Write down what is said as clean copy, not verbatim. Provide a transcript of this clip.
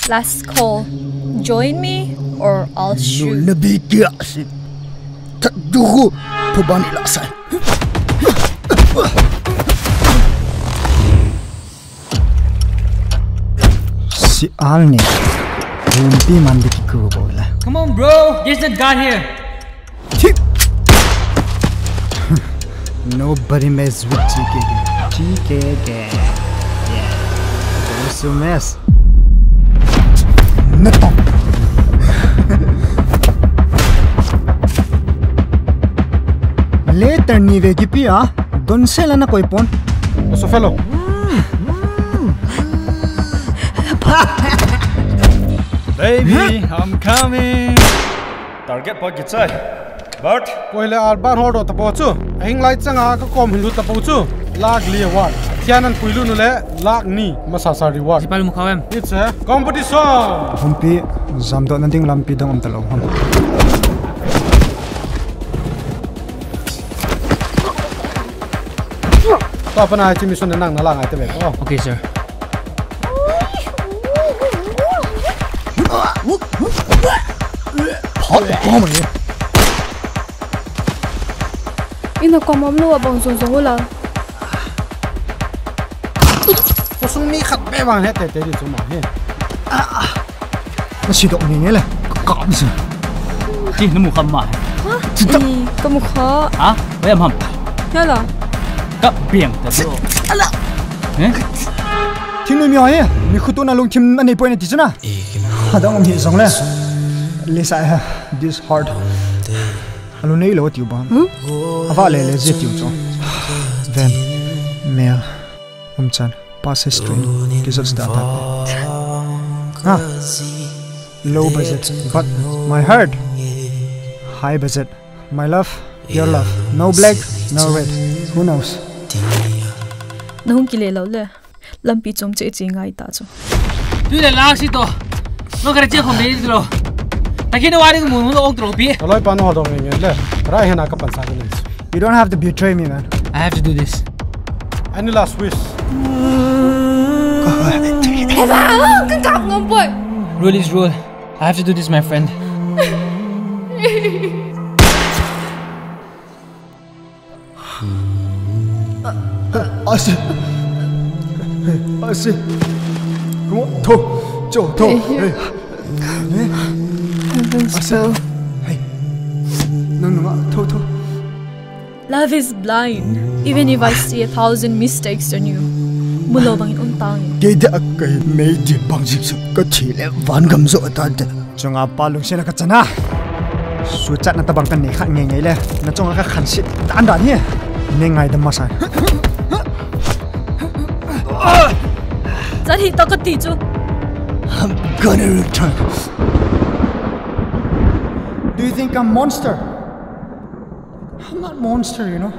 Last call. Join me or I'll shoot. Na bi kia si. That dugu phubani la sai. Si al ne rumpi man de ki ku bola. Come on, bro. There's a god here. Nobody mess with TK gang. TK gang. Yeah. Don't you mess. Na tong. Later ni ve ki pi a don se la na koi pon. So fellow. Baby, I'm coming. Target pa gitsai. Bert. Poile alban hodo ta po chu. Ahing lai changa ka kom hindu ta po chu. Lak li award. Thianan puilu nu le lak ni masasa reward. Sipal mukhawem. It's a competition. Humpi zamdo na ding lampi dong om talo hum. Ta pa na chi mission nang na la ngai te be. Okay, sir. Ina komom lo abang zong zong la. Sung mi khat be wang he te te ri chu ma he. Na si dok ni nge le. Ka mi si. Chi nu mu kham ma. Ha? Ka mu kha. Ha? Wai am ham. Ya la. Ka biang ta bro. Ala. Eh? Thing nu mi ai mi khutu na lung thim ani point ti chuna. Hadang mi zong le. Lisa this heart. Alu nei lo tiu ba. Ava le le je tiu cho. Then mail umchan passes train results data. Ah. Low budget but my heart high budget. My love, your love. No black, no red. Who knows? Nahung ki le lo le. Lampi chom che chi ngai ta chu. Tu le lak si to. No kare che khom nei lo. Taki no wari mu mu ok tro pi. Loi pa no hodong nge le. Rai hena ka pan sa ni. You don't have to betray me, man. I have to do this. Any last wish? Rule is rule. I have to do this, my friend. Asi. Asi. Come on, to, to, to. Hey. Heaven's bell. Hey. No, no, to, to. Love is blind. Even if I see 1,000 mistakes on you, mulo bangin untang. Keda kay may di bang jip ka thile van gam zo ta de. Chunga palung sena ka chana. Su chat na tabang kan ne khat nge nge le. Na chunga ka khan sit tan dan hi. Ne ngai dam ma sai. Zan hi ta ka ti chu. I'm gonna return. Do you think I'm monster? I'm not monster, you know.